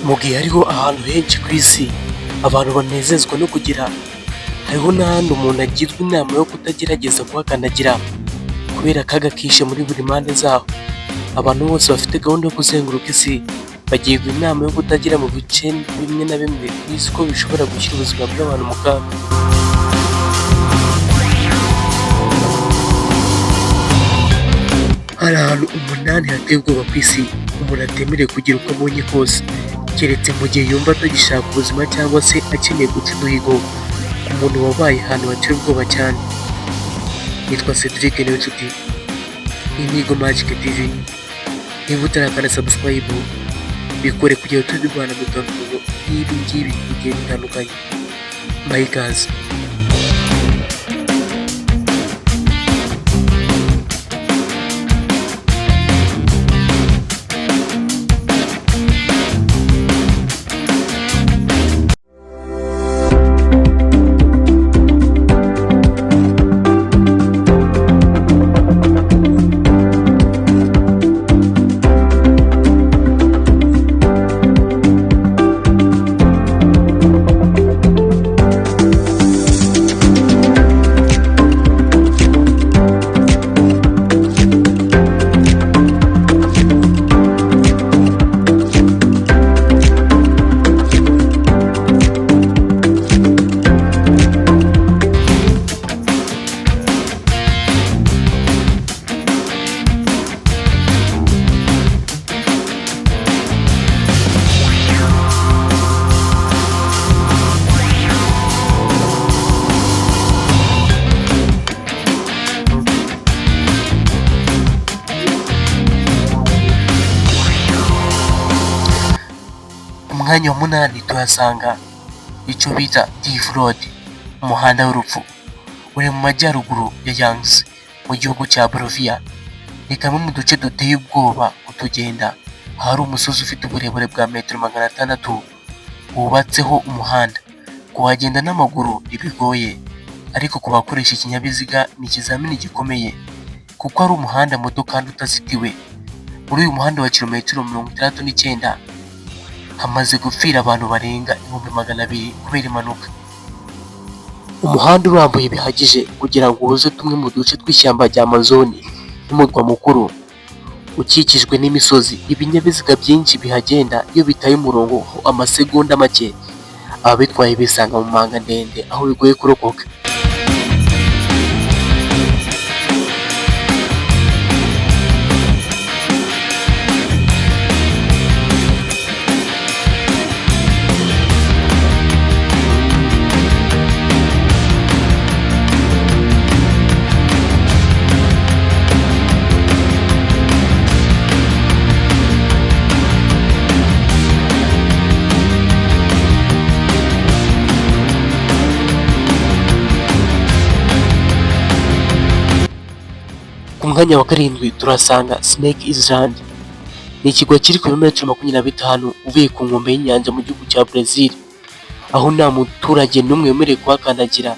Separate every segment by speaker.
Speaker 1: Mu gihe hariho ahantu henshi ku isi abantu banezezwa no kugira, hariho n'ahandi umuntu agirwa inama yo kutagerageza kuhakandagira kubera akaga kishe muri buri mpande zaho. Abantu bose bafite gahunda yo kuzenguruka isi bagirwa inama yo kutagera mu bice bimwe na bimwe ku isi ko bishobora gushyira ubuzima bw'abantu mu kaga. Hari ahantu umunani hateye ubwoba ku isi umuntu atemerewe kugira uko abonye kose, keretse mu gihe yumva atagishaka ubuzima cyangwa se akeneye guca uduhigo ku muntu wabaye ahantu hateye ubwoba cyane. Nitwa Cedric Niyonshuti, iyi ni Eagle Magic TV. Niba utarakanda subscribe, bikore kugira ngo tujye duhana mu biganiro nk'ibi ngibi bigiye bitandukanye. Mbahe ikaze. Ku mwanya wa munani tuhasanga icyo bita Death Road, umuhanda w'urupfu uri mu majyaruguru ya Yungas mu gihugu cya Bolivia. Ni kamwe mu duce duteye ubwoba kutugenda. Ahari umusozi ufite uburebure bwa metero 600 wubatseho umuhanda. Kuhagenda n'amaguru ntibigoye, ariko ku bakoresha ikinyabiziga ni ikizamini gikomeye kuko ari umuhanda muto kandi utazitiwe. Muri uyu muhanda wa kilometero 69 hamaze gupfira abantu barenga 200,000 kubera impanuka. Umuhanda urambuye bihagije kugira ngo uhuze tumwe mu duce tw'ishyamba rya Amazon n'umurwa mukuru, ukikijwe n'imisozi. Ibinyabiziga byinshi bihagenda iyo bitaye umurongo ho amasegonda make, ababitwaye bisanga mu manga ndende aho bigoye kurokoka. Ku mwanya wa karindwi turasanga Snake Island. Ni ikirwa kiri ku birometero 25 uvuye ku nkombe y'inyanja mu gihugu cya Brazil, aho nta muturage n'umwe wemerewe kuhakandagira.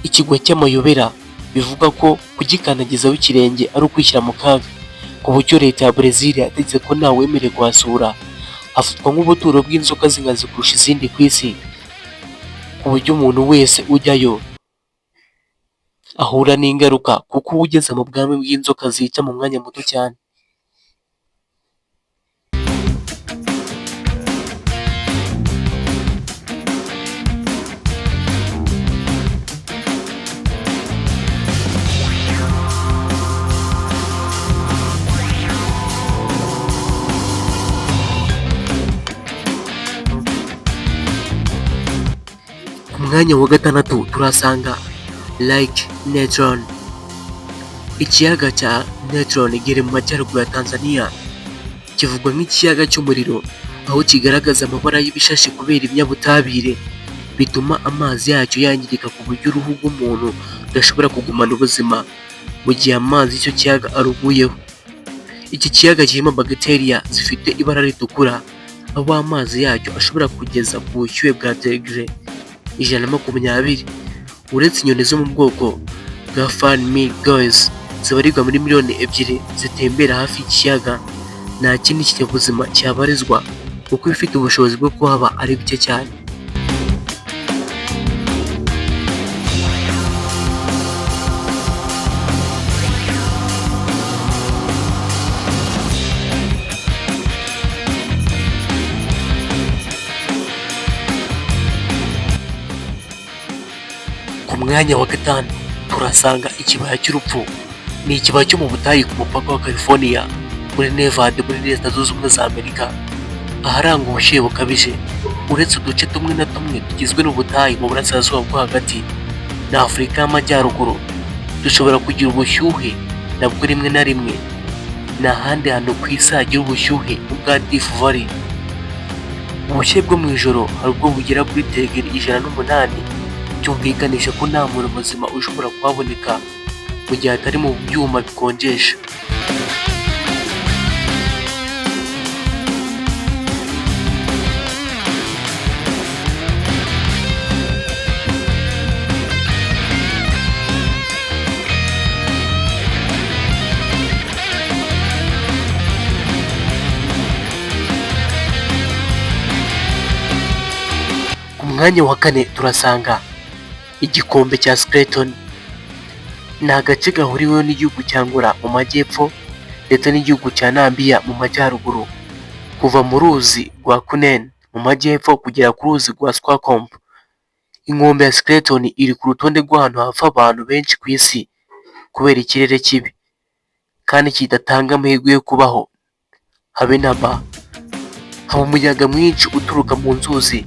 Speaker 1: Ikirwa cy'amayobera bivugwa ko kugikandagizaho ikirenge ari ukwishyira mu kaga, ku buryo leta ya Brazil yategetse ko nta wemerewe kuhasura. Hafatwa nk'ubuturo bw'inzoka z'inkazi kurusha izindi ku isi, ku buryo umuntu wese ujyayo ahura n'ingaruka kuko uba ugeze mu bwami bw'inzoka zica mu mwanya muto cyane. Ku mwanya wa gatandatu turasanga Lake Natron. Ikiyaga cya Natron giri mu majyaruguru ya Tanzania, kivugwa nk'ikiyaga cy'umuriro aho kigaragaza amabara y'ibishashi kubera ibinyabutabire bituma amazi yacyo yangirika ku buryo uruhu rw'umuntu rudashobora kugumana ubuzima mu gihe amazi y'icyo kiyaga aruguyeho. Iki kiyaga kirimo bagiteriya zifite ibara ritukura, aho amazi yacyo ashobora kugeza ku bushyuhe bwa degere 120. Uretse inyoni zo mu bwoko bwa flamingos zibarirwa muri miliyoni 2 zitembera hafi y'ikiyaga, nta kindi kinyabuzima cyabarizwa. kuko ibifite ubushobozi bwo kuhaba ari bike cyane. Ku mwanya wa gatanu turasanga ikibaya cy'urupfu. Ni ikibaya cyo mu butayu ku mupaka wa California muri Nevada muri Leta Zunze Ubumwe za Amerika, aharangwa ubushyuhe bukabije. Uretse uduce tumwe na tumwe tugizwe n'ubutayu mu burasirazuba bwo hagati na Afurika y'Amajyaruguru dushobora kugira ubushyuhe nabwo rimwe na rimwe. Nta handi hantu ku isi hagira ubushyuhe nk'ubwa Death Valley. Ubushyuhe bwo mu ijoro hari ubwo bugera kuri degere 108, byumvikanisha ko nta muntu muzima ushobora kuhaboneka mu gihe atari mu byuma bikonjesha. Ku mwanya wa kane turasanga igikombe cya Skeleton. Ni agace gahuriweho n'igihugu cya Angola mu majyepfo ndetse n'igihugu cya Namibia mu majyaruguru, kuva mu ruzi rwa Kunene mu majyepfo kugera ku ruzi rwa Swakop. Inkombe ya Skeleton iri ku rutonde rw'ahantu hapfa abantu benshi ku isi kubera ikirere kibi kandi kidatanga amahirwe yo kubaho habe na mba. Haba umuyaga mwinshi uturuka mu nzuzi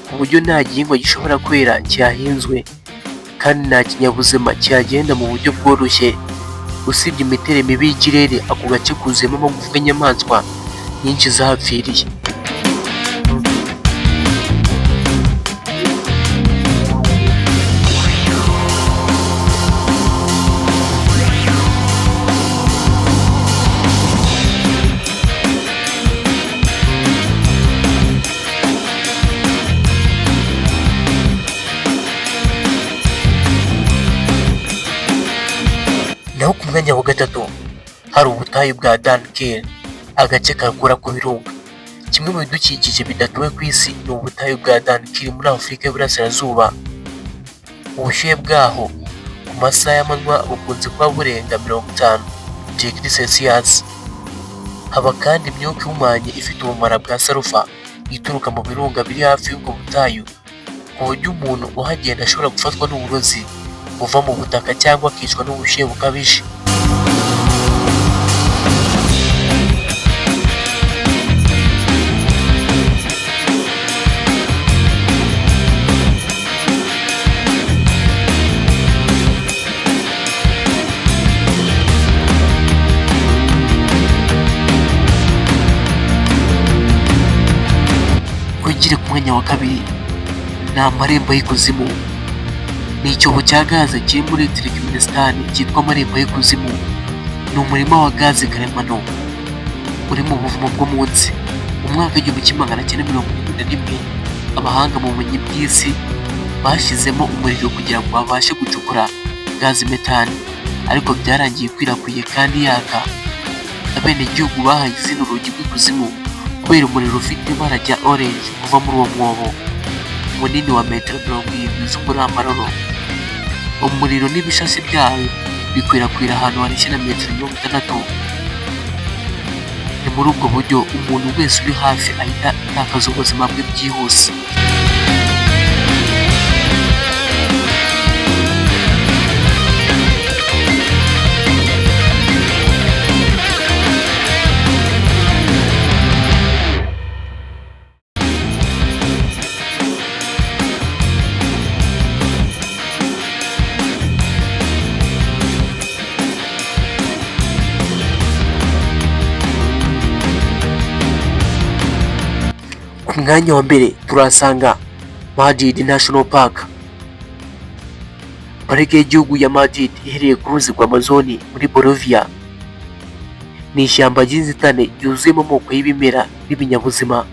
Speaker 1: ku buryo nta gihingwa gishobora kwera cyahinzwe, kandi nta kinyabuzima kihagenda mu buryo bworoshye. Usibye imiterere mibi y'ikirere, ako gace kuzuyemo amagufwa y'inyamaswa nyinshi zahapfiriye. Naho ku mwanya wa gatatu hari ubutayu bwa Danakil, agace kakura ku birunga. Kimwe mu bidukikije bidatuwe ku isi ni ubutayu bwa Danakil muri Afurika y'Iburasirazuba. Ubushyuhe bwaho ku masaha y'amanywa bukunze kuba burenga 50 degere Celsius. Haba kandi imyuka ihumanye ifite ubumara bwa sarufa ituruka mu birunga biri hafi y'ubwo butayu, ku buryo umuntu uhagenda ashobora gufatwa n'uburozi buva mu butaka cyangwa akicwa n'ubushyuhe bukabije. Twigire ku mwanya wa kabiri ni amarembo y'ikuzimu. Ni icyobo cya gaze kiri muri Turkmenistan cyitwa amarembo y'ikuzimu. Ni umurima wa gaze karemano uri mu buvumo bwo munsi. Mu mwaka 1971 abahanga mu bumenyi bw'isi bashyizemo umuriro kugira ngo babashe gucukura gaze metane, ariko byarangiye ikwirakwiye kandi yaka. Abenegihugu bahaye izina urugi rw'ikuzimu kubera umuriro ufite ibara rya orange uva muri uwo mwobo munini wa metero 70 z'umurambararo. Umuriro n'ibishashi byayo bikwirakwira ahantu hareshya na metero 60. Ni muri ubwo buryo umuntu wese uri hafi ahita atakaza ubuzima bwe byihuse. Ku mwanya wa mbere turahasanga Madidi National Park. Parike y'igihugu ya Madidi iherereye ku ruzi rwa Amazon muri Bolivia. Ni ishyamba ry'inzitane ryuzuyemo amoko y'ibimera n'ibinyabuzima,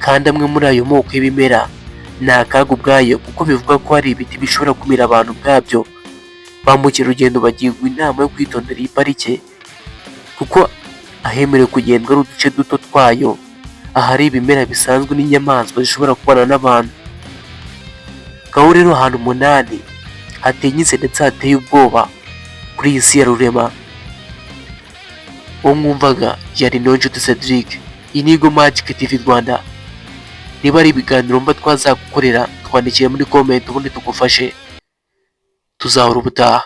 Speaker 1: kandi amwe muri ayo moko y'ibimera ni akaga ubwayo, kuko bivugwa ko hari ibiti bishobora kumira abantu ubwabyo. Ba mukerarugendo bagirwa inama yo kwitondera iyi parike, kuko ahemerewe kugendwa ari uduce duto twayo. Ahari ibimera bisanzwe n'inyamaswa zishobora kubana n'abantu. Ngaho rero ahantu umunani hatinyitse ndetse hateye ubwoba kuri iyi si ya rurema. Uwo mwumvaga yari Niyonshuti Cedric. Iyi ni Eagle Magic TV Rwanda. Niba ari ibiganiro mba twazagukorera, twandikire muri comment ubundi tugufashe. Tuzahora ubutaha.